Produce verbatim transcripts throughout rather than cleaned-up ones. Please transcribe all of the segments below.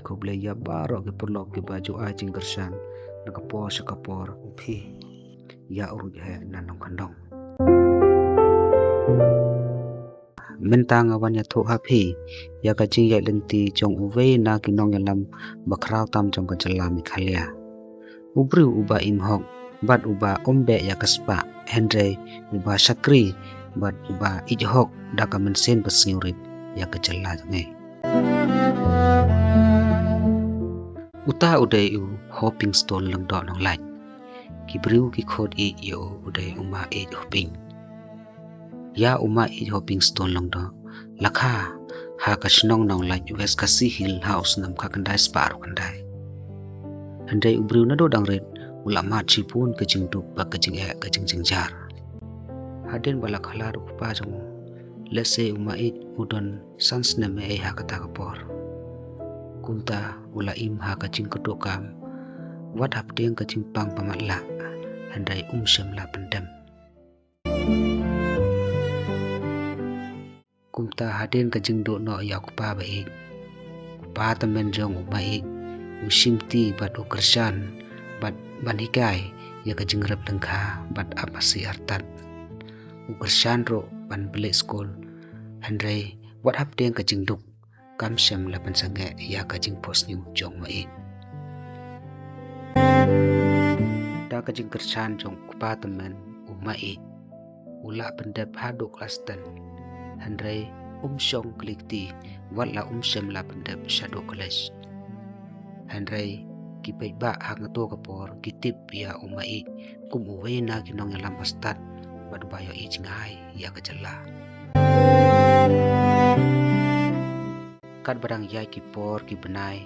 Khublei ïa baroh ki paralok kiba ju ai jingkyrshan na ka por sha ka por. U phi ïa u ruh he na nongkyndong. Mynta nga wan ïathuh ha phi ïa ka jingïaid lynti jong uwei na ki nongïalam bakhraw tam jong ka jylla Meghalaya. U briew uba im hok bad uba um beh ïa ka spah, hynrei uba shakri bad uba ïeit hok da ka mynsiem basngewrit ïa ka jylla jong ngi. Uta u dei u Hoping Stone Lyngdoh Nonglait. Ki briew ki khot ïeit ïa u u dei u Ma Ïeit Hoping. Ïa u Ma Ïeit Hoping Stone Lyngdoh la kha ha ka shnong Nonglait, West Khasi Hills ha u snem khyndai spah arphew khyndai. Hynrei u briew naduh dang rit u la mad shibun ka jingduk bad ka jingeh ka jingjynjar. Hadien ba la khlad u kpa jong u, lehse u Ma Ïeit u don san snem ei ha kata ka por. Kumta u la im ha ka jingkyrduh kam wat hapdeng ka jingpang ba matlah, hynrei um shym la pyndem. Kumta hadien ka jingduh noh ïa u kpa ba ïeit, u kpa tymmen jong u Ma Ïeit u shimti bad u kyrshan bad ban hikai ïa ka jingrep lyngkha bad ap masi artat. U kyrshan ruh ban plie skul, hynrei wat hapdeng ka jingduk kam shym la pynsangeh ïa ka jingphohsniew jong u Ma Ïeit. Da ka jingkyrshan jong u kpa tymmen, u Ma Ïeit u la pyndep haduh klas ten, hynrei um shong kli kti wat la um shym la pyndep shaduh college. Hynrei ki paidbah ha kato ka por ki tip ïa u Ma Ïeit kum uwei na ki nongïalam ba stad bad uba ïohi jngai ïa ka jylla. Katba dang ïaid ki por ki bnai,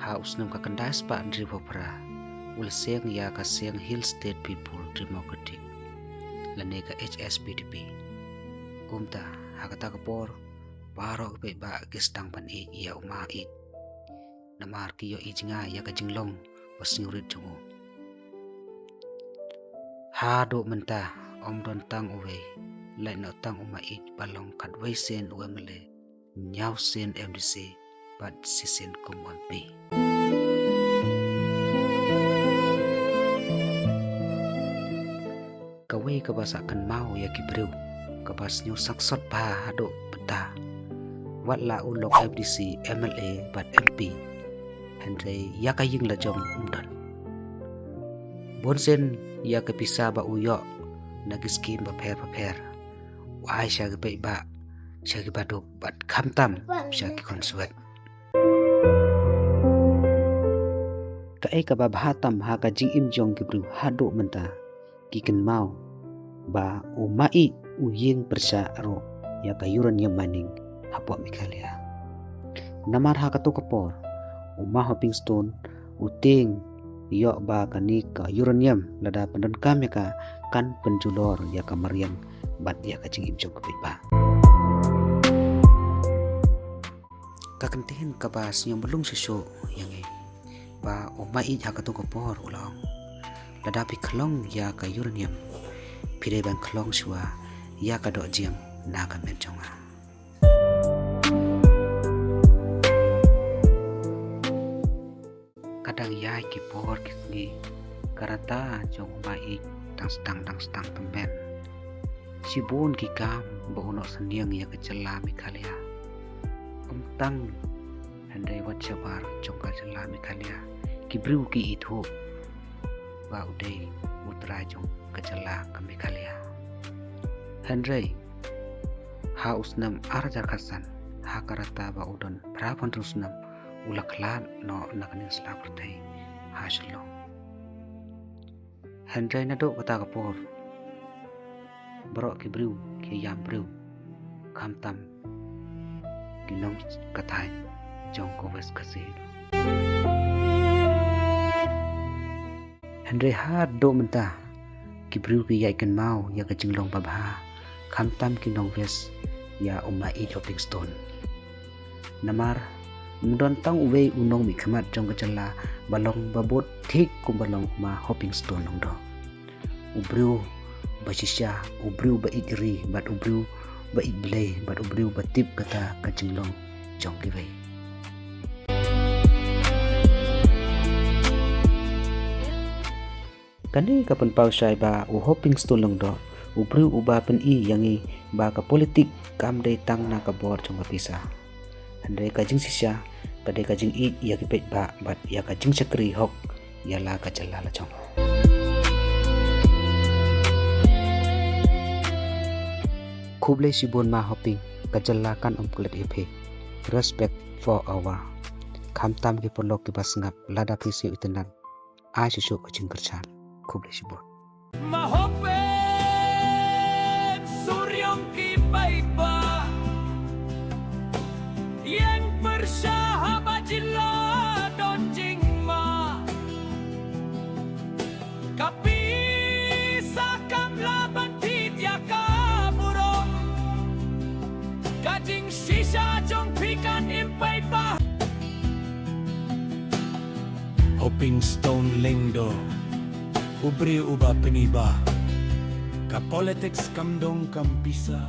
ha u snem khyndai spah hynriewphew phra u la seng ïa ka seng Hill State People Democratic lane ka H S P D P. Kumta ha kata ka por baroh ki paidbah ki sdang ban ïeit ïa u Ma Ïeit, namar ki ïohi jngai ïa ka jinglong basngewrit jong u. Haduh mynta ym don tang uwei, lait noh tang u Ma Ïeit ba long khatwei sien u M L A, hynñiew sien M D C bad shisien kum u M P. Kawei kaba sah kynmaw ïa ki briew kaba sngew sangsot bha haduh mynta, wat la u long M D C, M L A bad M P, hynrei ïa ka ïing la jong um don. Bunsien ïa ka pisa ba u ïoh na ki skim bapher bapher u ai sha ki paidbah, sha ki baduk bad khamtam sha ki khun swet. Kaei kaba bha tam ha ka jingim jong ki briew haduh mynta, ki kynmaw ba u Ma Ïeit u ïeng pyrshah ruh ïa ka uranium mining hapoh Meghalaya. Namar ha kato ka por u Ma Hoping Stone u tieng ïoh ba kane ka uranium lada pyndonkam ïa ka kan pynjulor ïa ka mariang bad ïa ka jingim jong ka paidbah. Ka kyntien kaba sngewbha long shuh shuh ïa ngi ba u Ma Ïeit ha kato ka por u la ong, lada phi khlong ïa ka uranium, phi dei ban khlong shuwa ïa ka dohjiem na ka met jong nga. Ka dang ïaid ki por ki sngi, ka rta jong u Ma Ïeit dang sdang dang sdang tymmen. Shibun ki kam ba u noh synñiang ïa ka jylla Meghalaya. Ym tang hynrei wat shabar jong ka jylla Meghalaya, ki briew ki ithuh ba u dei u trai jong ka jylla ka Meghalaya. Hynrei ha u snem ar hajar khatsan, ha ka rta ba u don phra phew hynriew snem, u la khlad noh na ka ning sla pyrthei ha Shillong. Hynrei naduh kata ka por baroh ki briew ki ïam briew, khamtam ki nongkynthei jong ka West Khasi. Hynrei haduh mynta ki briew ki ïai kynmaw ïa ka jinglong babha, khamtam ki nong West, ïa u Ma Ïeit Hoping Stone. Namar ym don tang uwei u nongmihkhmat jong ka jylla ba long ba bud thik kumba long u Ma Hoping Stone Lyngdoh. U briew ba shisha, u briew ba ïeit ri bad u briew ba ïeit Blei bad u briew ba tip kata ka jinglong jong kiwei. Kane ka pynpaw shai ba u Hoping Stone Lyngdoh, u briew uba pyni ïa ngi ba ka politik kam dei tang na ka bor jong ka pisa. Hynrei ka jingshisha ka dei ka jingïeit ïa ki paidbah bad ïa ka jingshakri hok ïa la ka jylla la jong. Khublei shibun ma Hoping, ka jylla kan ym klet ïa phi. Respect forever. Khamtam ki paralok kiba sngap, lada phi sngewtynnat, ai shuh shuh ka jingkyrshan. Khublei shibun. Ma Hoping Suryong ki paidbah, ïeng pyrshah haba jylla don jingma. Ka pisa kam lah ban thied ïa ka burom. Ka jingshisha jong phi kan im paidbah. Hoping Stone Lyngdoh, u briew uba pyni ba ka politics kam dong kam pisa.